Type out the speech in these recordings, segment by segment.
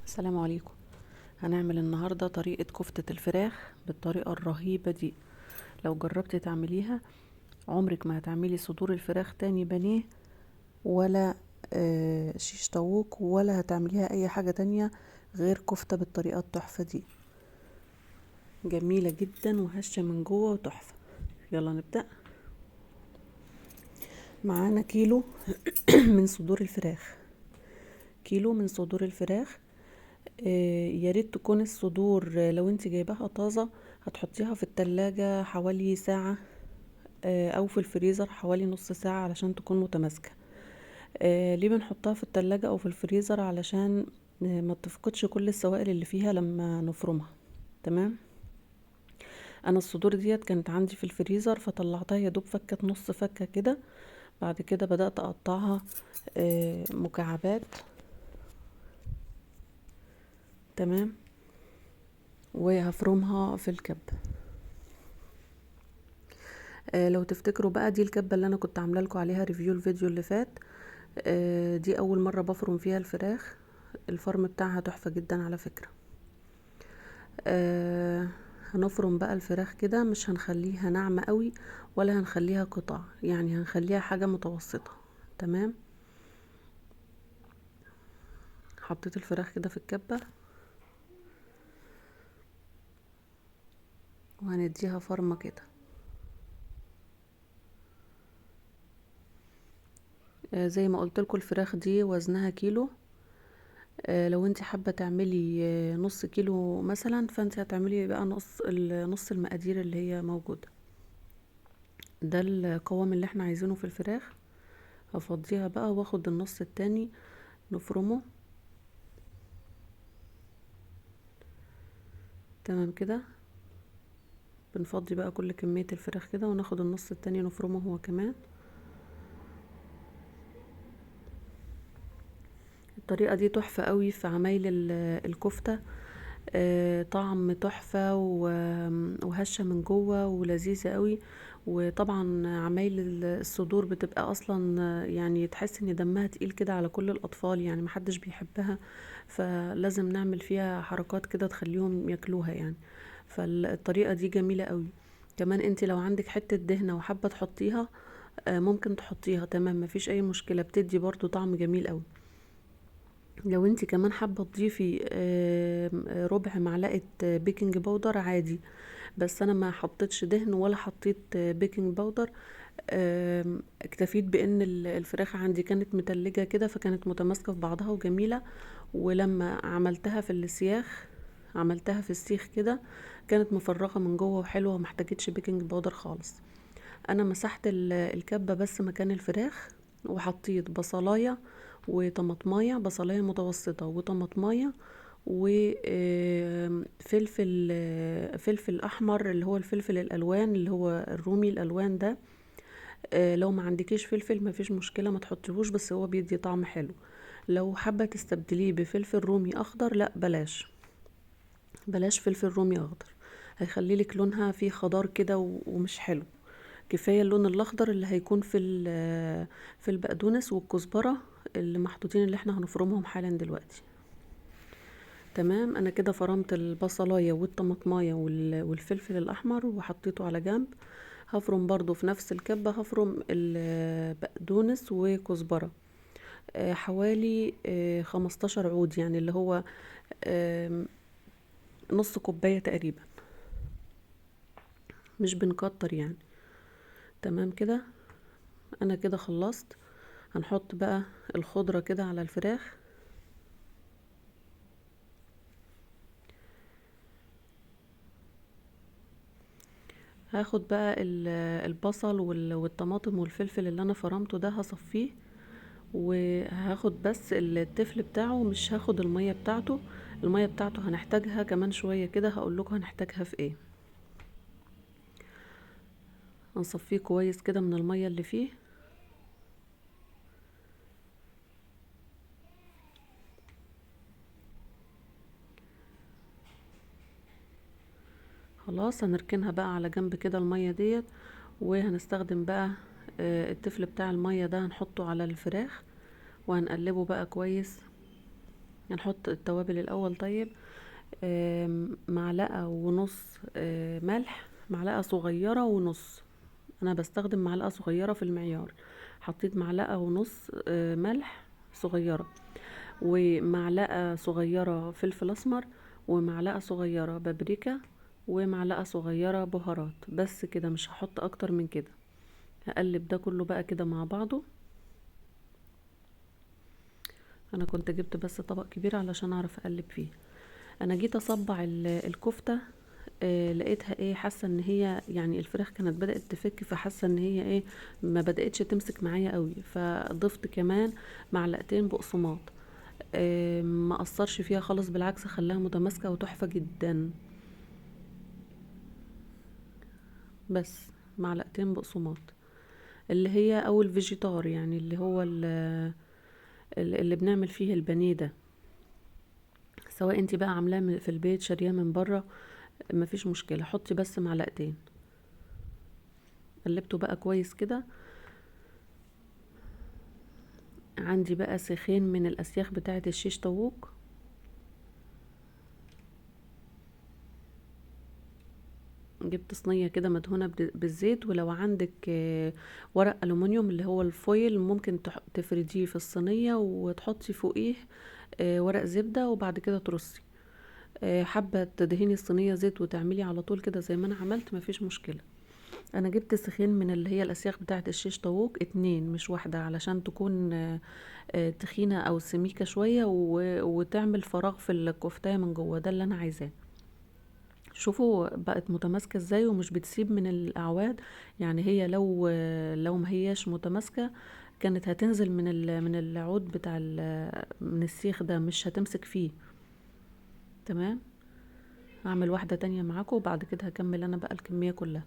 السلام عليكم. هنعمل النهاردة طريقة كفتة الفراخ بالطريقة الرهيبة دي. لو جربتي تعمليها عمرك ما هتعملي صدور الفراخ تاني بانيه ولا شيش طاووق ولا هتعمليها اي حاجة تانية غير كفتة بالطريقة التحفة دي. جميلة جدا وهشة من جوه وتحفة. يلا نبدأ. معانا كيلو من صدور الفراخ، كيلو من صدور الفراخ. يا ريت تكون الصدور لو انت جايباها طازة هتحطيها في التلاجة حوالي ساعة، او في الفريزر حوالي نص ساعة علشان تكون متماسكة. ليه بنحطها في التلاجة او في الفريزر؟ علشان ما تفقدش كل السوائل اللي فيها لما نفرمها. تمام. انا الصدور ديت كانت عندي في الفريزر فطلعتها يا دوب فكت نص فكة كده. بعد كده بدأت اقطعها مكعبات. تمام. وهفرمها في الكبة. لو تفتكروا بقى دي الكبة اللي انا كنت عامله لكم عليها review الفيديو اللي فات. دي اول مرة بفرم فيها الفراخ. الفرم بتاعها تحفة جدا على فكرة. هنفرم بقى الفراخ كده، مش هنخليها ناعمة قوي ولا هنخليها قطع، يعني هنخليها حاجة متوسطة. تمام. حطيت الفراخ كده في الكبة وهنديها فرمة كده. زي ما قلت لكم الفراخ دي وزنها كيلو. لو انت حابة تعملي نص كيلو مثلا فانت هتعملي بقى نص المقادير اللي هي موجودة. ده القوام اللي احنا عايزينه في الفراخ. هفضيها بقى واخد النص التاني نفرمه. تمام كده. بنفضي بقى كل كمية الفراخ كده وناخد النص التاني نفرمه هو كمان. الطريقة دي تحفة قوي في عمايل الكفتة. طعم تحفة وهشة من جوه ولذيذة قوي. وطبعا عمايل الصدور بتبقى اصلا تحس ان دمها تقيل كده على كل الاطفال، محدش بيحبها، فلازم نعمل فيها حركات كده تخليهم ياكلوها. فالطريقة دي جميلة قوي. كمان انت لو عندك حتة دهنة وحابة تحطيها، ممكن تحطيها. تمام، مفيش اي مشكلة، بتدي برضو طعم جميل قوي. لو انت كمان حابة تضيفي ربع معلقة baking powder عادي، بس انا ما حطيتش دهن ولا حطيت baking powder. اكتفيت بان الفراخ عندي كانت متلجة كده فكانت متماسكة في بعضها وجميلة. ولما عملتها في السياخ، عملتها في السيخ كده كانت مفرغة من جوه وحلوة وما احتاجتش baking powder خالص. انا مسحت الكبة بس مكان الفراخ وحطيت بصلاية وطماطماية، بصلاية متوسطة وطماطماية وفلفل، فلفل احمر اللي هو الفلفل الالوان اللي هو الرومي الالوان ده. لو ما عندكيش فلفل ما فيش مشكلة ما تحطيهوش، بس هو بيدي طعم حلو. لو حابة تستبدليه بفلفل رومي اخضر لا بلاش، بلاش فلفل رومي اخضر، هيخلي لك لونها فيه خضار كده ومش حلو. كفاية اللون الاخضر اللي هيكون في البقدونس والكزبرة اللي محطوطين اللي احنا هنفرمهم حالا دلوقتي. تمام. انا كده فرمت البصلاية والطماطماية والفلفل الاحمر وحطيته على جنب. هفرم برضو في نفس الكبة، هفرم البقدونس وكزبرة، حوالي 15 عود، يعني اللي هو، نص كوباية تقريبا، مش بنكتر. تمام كده. انا كده خلصت. هنحط بقى الخضرة كده على الفراخ. هاخد بقى البصل والطماطم والفلفل اللي انا فرمته ده هصفيه، وهاخد بس التفل بتاعه، مش هاخد المية بتاعته. المية بتاعته هنحتاجها كمان شوية كده، هقول لكم هنحتاجها في ايه. هنصفيه كويس كده من المية اللي فيه. خلاص هنركنها بقى على جنب كده المية ديت، وهنستخدم بقى، التفل بتاع المية ده هنحطه على الفراخ وهنقلبه بقى كويس هنحط التوابل الاول. طيب معلقة ونص ملح، معلقة صغيرة ونص، انا بستخدم معلقة صغيرة في المعيار. حطيت معلقة ونص ملح صغيرة، ومعلقة صغيرة فلفل اسمر، ومعلقة صغيرة بابريكا، ومعلقة صغيرة بهارات. بس كده، مش هحط اكتر من كده. هقلب ده كله بقى كده مع بعضه. انا كنت جبت بس طبق كبير علشان اعرف اقلب فيه. انا جيت اصبع الكفتة، لقيتها ايه، حاسة ان هي يعني الفراخ كانت بدأت تفك، فحاسة ان هي ايه ما بدأتش تمسك معايا قوي، فضفت كمان معلقتين بقسماط. ما قصرش فيها خالص، بالعكس خلاها متماسكة وتحفة جدا. بس معلقتين بقسماط اللي هي او الفيجيتار، يعني اللي هو اللي بنعمل فيه البانيه ده، سواء انت بقى عاملاه في البيت شارياه من بره مفيش مشكلة، حطي بس معلقتين. قلبته بقى كويس كده. عندي بقى سيخين من الاسياخ بتاعه الشيش طاووق، جبت صينية كده مدهونه بالزيت، ولو عندك ورق الومنيوم اللي هو الفويل ممكن تفرديه في الصينية وتحطي فوقيه ورق زبدة، وبعد كده ترصي. حابة تدهني الصينية زيت وتعملي على طول كده زي ما انا عملت مفيش مشكلة. انا جبت سيخين من اللي هي الاسياخ بتاعه الشيش طاووق، 2 مش واحدة، علشان تكون تخينة او سميكة شوية وتعمل فراغ في الكفتايه من جوه. ده اللي انا عايزاه. شوفوا بقت متماسكة ازاي ومش بتسيب من الاعواد، يعني هي لو ما هياش متماسكة كانت هتنزل من العود بتاع من السيخ ده، مش هتمسك فيه. تمام. هعمل واحدة تانية معاكم وبعد كده هكمل انا بقى الكمية كلها.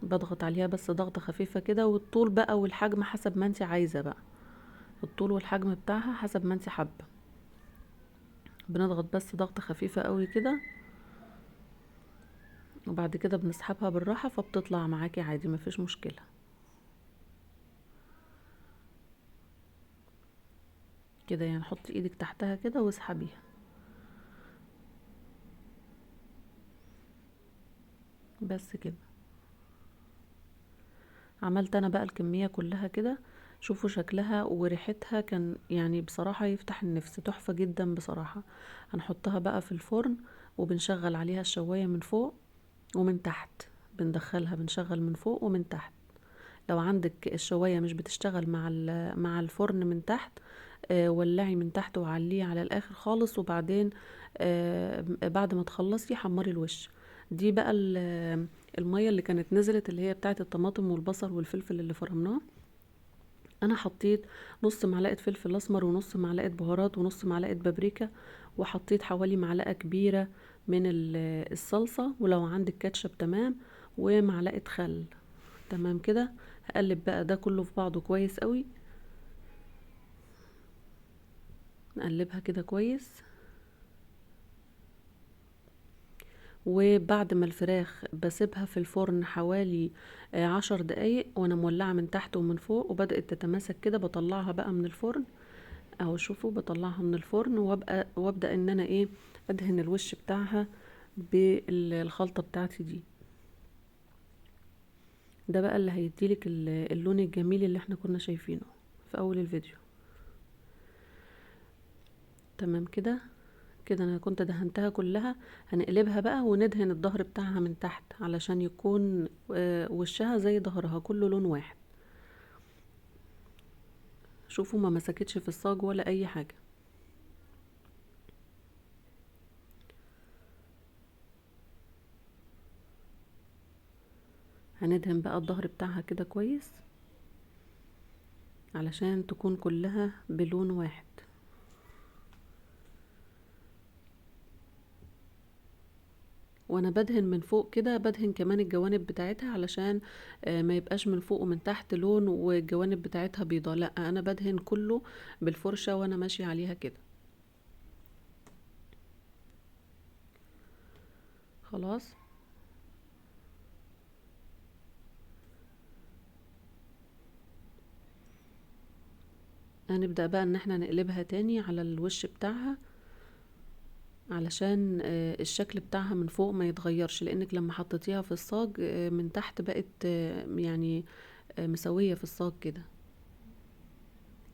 بضغط عليها بس ضغطة خفيفة كده، والطول بقى والحجم حسب ما انت عايزة بقى، الطول والحجم بتاعها حسب ما انت حابة. بنضغط بس ضغطة خفيفة قوي كده، وبعد كده بنسحبها بالراحة فبتطلع معاكي عادي مفيش مشكلة. كده يعني حطي ايدك تحتها كده واسحبيها. بس كده عملت انا بقى الكمية كلها كده. شوفوا شكلها وريحتها، كان بصراحة يفتح النفس، تحفة جدا بصراحة. هنحطها بقى في الفرن وبنشغل عليها الشواية من فوق ومن تحت، بندخلها بنشغل من فوق ومن تحت. لو عندك الشواية مش بتشتغل مع الفرن من تحت، ولعي من تحت وعليه على الاخر خالص، وبعدين بعد ما تخلصي حمري الوش. دي بقى المية اللي كانت نزلت اللي هي بتاعت الطماطم والبصل والفلفل اللي فرمناه. انا حطيت نص معلقة فلفل اسمر ونص معلقة بهارات ونص معلقة بابريكا، وحطيت حوالي معلقة كبيرة من الصلصة، ولو عندك كاتشب تمام، ومعلقة خل. تمام كده. هقلب بقى ده كله في بعضه كويس قوي، نقلبها كده كويس. وبعد ما الفراخ بسيبها في الفرن حوالي 10 دقايق وانا مولعة من تحت ومن فوق وبدأت تتماسك كده، بطلعها بقى من الفرن اهو. شوفوا بطلعها من الفرن وابدأ ان انا ادهن الوش بتاعها بالخلطة بتاعتي دي. ده بقى اللي هيديلك اللون الجميل اللي احنا كنا شايفينه في اول الفيديو. تمام كده. كده انا كنت دهنتها كلها. هنقلبها بقى وندهن الظهر بتاعها من تحت علشان يكون وشها زي ظهرها كله لون واحد. شوفوا ما مسكتش في الصاج ولا اي حاجة. هندهن بقى الظهر بتاعها كده كويس علشان تكون كلها بلون واحد. وانا بدهن من فوق كده بدهن كمان الجوانب بتاعتها علشان ما يبقاش من فوق ومن تحت لون والجوانب بتاعتها بيضة، لا انا بدهن كله بالفرشة وانا ماشية عليها كده. خلاص هنبدأ بقى ان احنا نقلبها تاني على الوش بتاعها علشان الشكل بتاعها من فوق ما يتغيرش، لانك لما حطيتيها في الصاج من تحت بقت مسوية في الصاج كده.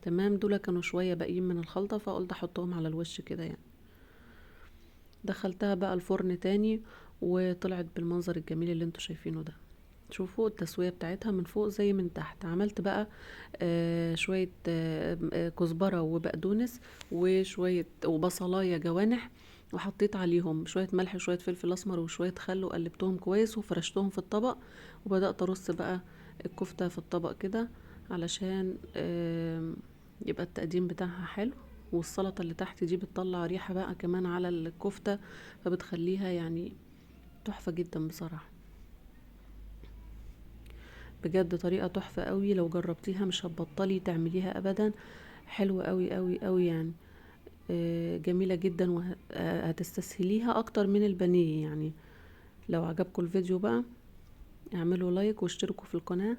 تمام. دول كانوا شوية باقيين من الخلطة فقلت احطهم على الوش كده يعني. دخلتها بقى الفرن تاني وطلعت بالمنظر الجميل اللي انتوا شايفينه ده. شوفوا التسوية بتاعتها من فوق زي من تحت. عملت بقى شوية كزبرة وبقدونس وشوية وبصلاية جوانح، وحطيت عليهم شوية ملح وشوية فلفل أسمر وشوية خل، وقلبتهم كويس وفرشتهم في الطبق. وبدأت أرص بقى الكفتة في الطبق كده علشان يبقى التقديم بتاعها حلو. والسلطة اللي تحت دي بتطلع ريحة بقى كمان على الكفتة، فبتخليها تحفة جدا بصراحة. بجد طريقة تحفة قوي، لو جربتيها مش هتبطلي تعمليها أبدا. حلوة قوي قوي قوي يعني، جميلة جدا، وهتستسهليها أكتر من البانيه يعني. لو عجبكم الفيديو بقى اعملوا لايك واشتركوا في القناة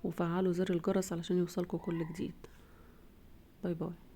وفعلوا زر الجرس علشان يوصلكوا كل جديد. bye bye.